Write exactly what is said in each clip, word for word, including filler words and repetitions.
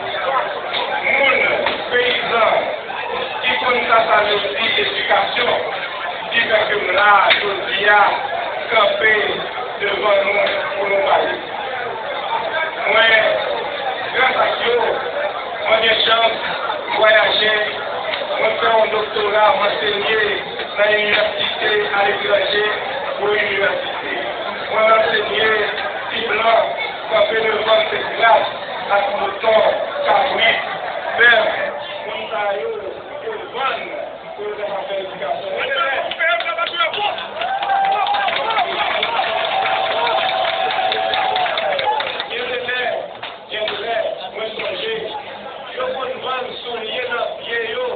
Moun, peyizan, ki konn sa sa vle di edikasyon, ki fè ke m la, jodi a, kanpe devan nou pou nou pale. Mwen, gras ak yo, mwen gen chans vwayaje, mwen fè yon doktora, mwen ansenye nan inivèsite aletranje, gwo inivèsite. Mwen ansenye ti blan, kanpe devan m se gras ak mouton, kabrit, bèf, moun sa yo, yo vann pou yo ta ka fè edikasyon. Gen de lè, gen de lè, mwen sonje, yo konn vann soulye nan pye yo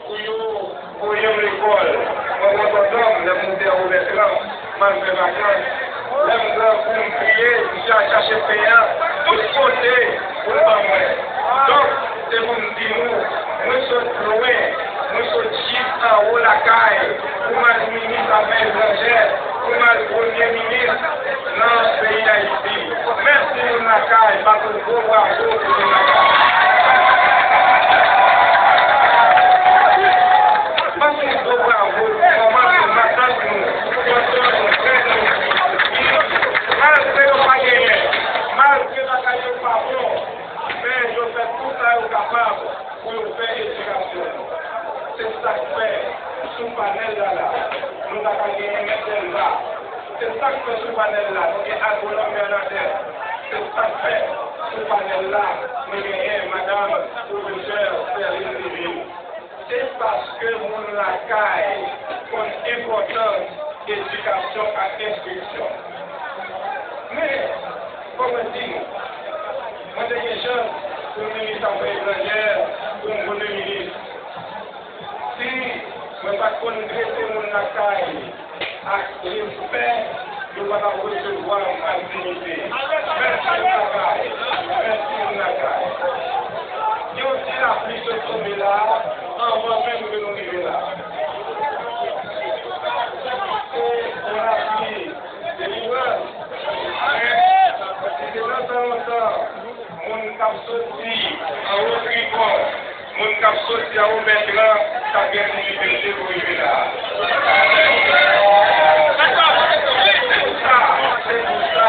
pou yo voye m lekòl. Mwen pran tonton m, lè m moute an Wobètran, m al fè vakans. Lè m grangou, m kriye, misye al chache pen an tout kote pou l ban mwen. Donk, se pou m di nou, mwen sot lwen, mwen sot jis anwo lakay pou m al minis afè etranjè, pou m al premye minis nan peyi Dayiti. Mèsi moun lakay, bat yon gwo bravo pou moun lakay. Bat yon gwo bravo pou manman nou, matant nou, tonton nou, frè nou. Malgre yo pa genyen, malgre bagay yo pa bon, men yo fè tout sa yo kapab pou yo Sou panèl la la, nou pa ka genyen mèt Dèlva. Se sa k fè sou panèl la, nou gen Agwonòm Bènadè. Se sa k fè sou panèl la, nou genyen madanm pwofesè Sèlin Livin. Se paske moun lakay konn enpòtans edikasyon ak enstriksyon. Men, fò mwen di nou, mwen te gen chans pou m minis afè etranjè, pou m premye minis. Si mwen pa t konn trete moun lakay ak respè, yo pa t ap resevwa m ak diyite. Mèsi moun lakay, mèsi moun lakay. Gen yon ti lapli sot tonbe la, anvan menm ke nou rive la. Se yon lapli delivrans. Men, si se nan tan lontan, moun k ap soti anwo Trikò, moun k ap soti anwo Bètran, t ap gen difikilte pou rive la. Se pou sa, se pou sa,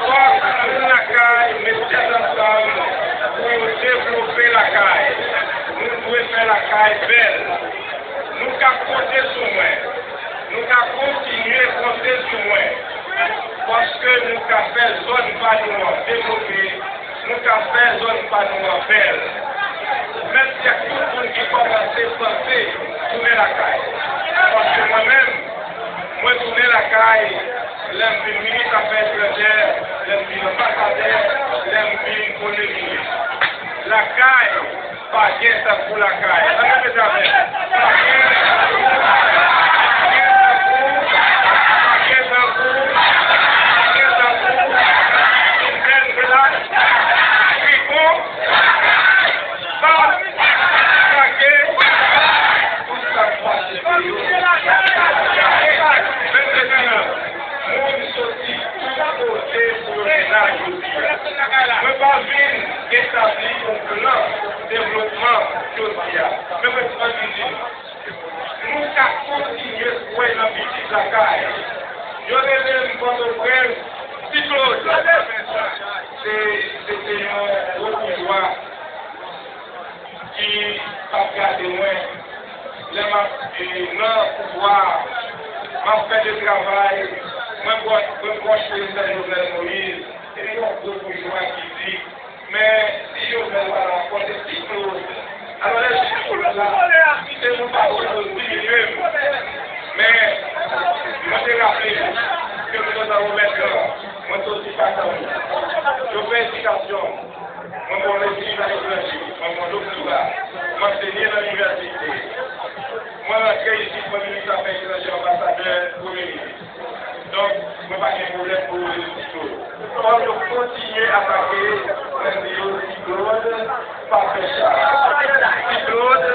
fòk moun lakay met tèt ansanm pou yo devlope lakay. Nou dwe fè lakay bèl. Nou ka konte sou mwen. Nou ka kontinye konte sou mwen. Paske nou ka fè zòn pa nou an devlope, nou ka fè zòn pa nou an bèl. Mèsi ak tout moun ki kòmanse panse tounen lakay. Paske mwen menm, mwen tounen lakay lè m vin minis afè etranjè, lè m vin anbasadè, lè m vin premye minis. Lakay, pa gen tankou lakay. Ann repete avè m. Pa gen tankou, pa gen tankou, pa gen tankou, pa gen tankou, pa gen tankou, Bèl Glas, Trikò, Bab, Kake, tout sa k pase pou yo. Menm prezidan, moun soti tout kote pou yo vin la jodi a. Mwen pa vin etabli yon plan devlopman jodi a. Men mwen ti pa vin di nou, nou ka kontinye kwè nan pitit lakay. Yo rele m Pòtoprens, Ti Claude. Se, se te yon gwo boujwa ki p ap gade mwen. Lè m ap, e, nan pouvwa, m ap fè de travay, mwen pwòch, mwen pwòch prezidan Jovenel Moïse, epi yon gwo boujwa ki di, men si Jovenel pa t ap pòte Ti Claude, alò lè Ti Claude la, se nou pa t pou diminye m. Men, mwen te raple nou ke mwen nan Womèt Gran, mwen soti pa tann. Yo fè edikasyon m. Mwen gon etid aletranje, mwen gon doktora, m ansenye nan inivèsite. Mwen rantre isit, mwen minis afè etranjè, anbasadè, premye minis. Donk, mwen pa gen pwoblèm pou yo di yo. Fò yo kontinye atake, mwen di yo, Ti Claude, pa fè sa. Ti Claude,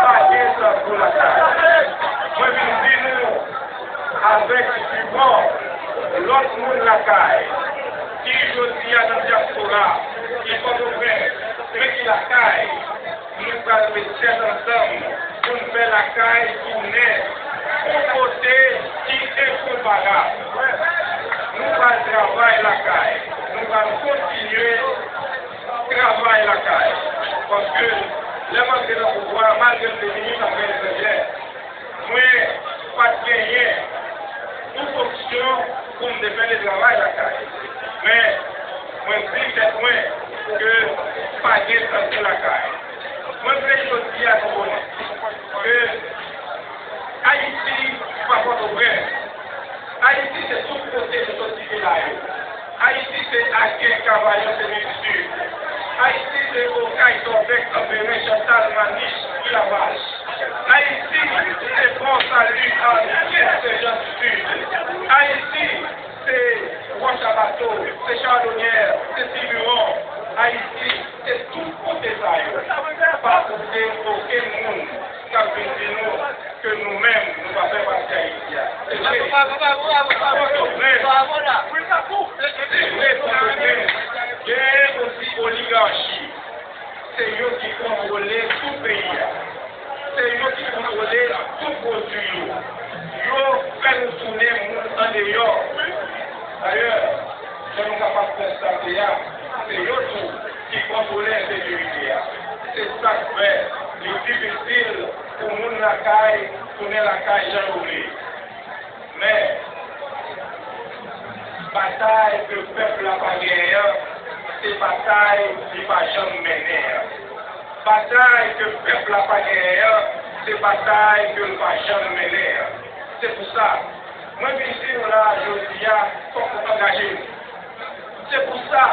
pa gen tankou lakay. Mwen vin di nou, avèk sipò lòt moun lakay, ki jodi a nan dyaspora, ki Pòtoprens, men ki lakay, nou pral met tèt ansanm pou n fè lakay tounen yon kote ki enkonparab. Nou pral travay lakay, nou pral kontinye travay lakay. Paske lè m antre nan pouvwa a, malgre m te minis afè etranjè, mwen pa t genyen yon fonksyon pou m te fè de travay lakay. Men, mwen di tèt mwen ke pa gen tankou lakay. Mwen vle jodi a nou konnen ke Ayiti pa Pòtoprens. Ayiti se tout kote nou sot kite la yo. Ayiti se Aken, Kavayon, Seminit Sid. Ayiti se Okay, Tòbèk, Kanperen, Chantal, Manich, Lavach. Ayiti se Pò Sali, Arnye, Senjan Sid. Ayiti se Wòch a Bato, se Chadonyè, se Tibiwon. Ayiti se tout kote sa yo. Pa koute okenn moun k ap vin di nou ke nou menm, nou pa fè pati Ayiti a. Se vre. Pòtoprens. Se vre, Pòtoprens. Gen osi oligachi. Se yo ki kontwole tout peyi a. Se yo ki kontwole tout pwodui yo. Yo fè nou tounen moun andeyò. Dayè, Pwoblèm ensekirite a. Se sa k fè li difisil pou moun lakay tounen lakay jan yo vle. Men, batay ke pèp la pa genyen an, se batay li pa janm mennen an. Batay ke pèp la pa genyen an, se batay ke l pa janm mennen an. Se pou sa, mwen vin di nou la jodi a, fòk nou angaje nou. Se pou sa,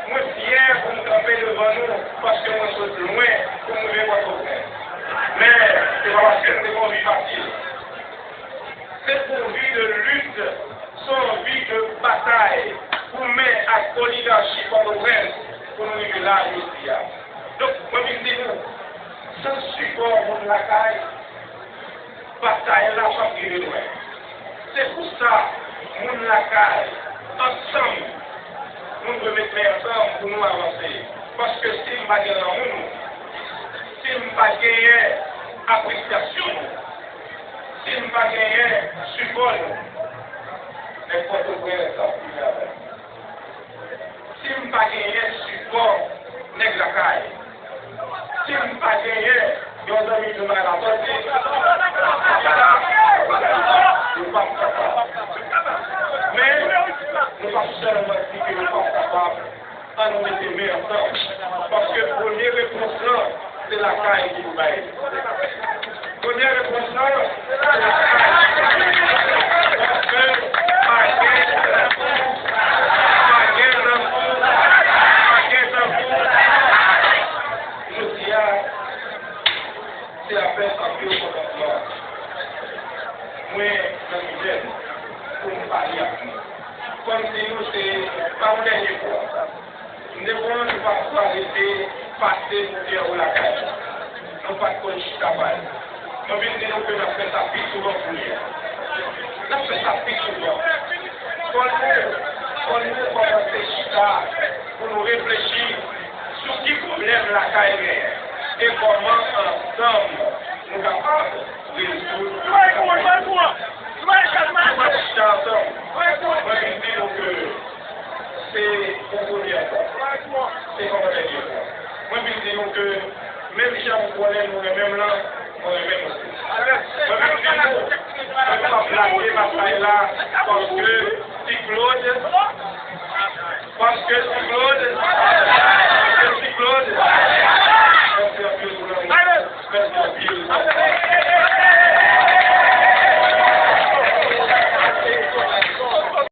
mwen fyè pou m kanpe devan nou, paske mwen sot lwen pou m rive Pòtoprens. Men, se pa paske m te gen yon vi fasil. Se pou vi de lit, se yon vi de batay pou men ak oligachi Pòtoprens pou nou rive la jodi a. Donk, mwen vin di nou, san sipò moun lakay, batay la p ap rive lwen. Se pou sa, moun lakay, ansanm, nou dwe met men ansanm pou nou avanse. Paske si m pa gen lanmou nou, si m pa genyen apresyasyon nou, si m pa genyen sipò nou, nèg Pòtoprens ap fini avè m. Si m pa genyen sipò nèg lakay, si m pa genyen yon zanmi ki bay lasanti, yo p ap kapab. Men, nou p ap sèlman di ke yo p ap kapab, ann nou mete men ansanm. Paske premye repons lan, se lakay ki pou bay li. Premye repons lan, se lakay ki pou bay li. Paske pa gen tankou, pa gen tankou, pa gen tankou. Jodi a, se avèk anpil kontantman mwen nan mizè nou pou m pale ak nou. Fò m di nou, se pa yon dènye fwa. M te pran nou pa rete pase nou te anwo lakay nou. Nou pa t konn chita pale. Mwen vin di nou ke n ap fè sa pi souvan kounye a. N ap fè sa pi souvan. Fò nou, fò nou kòmanse chita pou nou reflechi sou ki pwoblèm lakay genyen e kòman ansanm nou kapab rezoud pwoblèm. Nou pa chita ansanm. Mwen vin di nou ke se pou premyè fwa. Se pa yon dènye fwa. Mwen vin di nou ke menm jan m konnen nou renmen m lan, mwen renmen nou tou. Mwen vin di nou, mwen p ap lage batay la paske Ti Claude, paske Ti Claude, paske Ti Claude,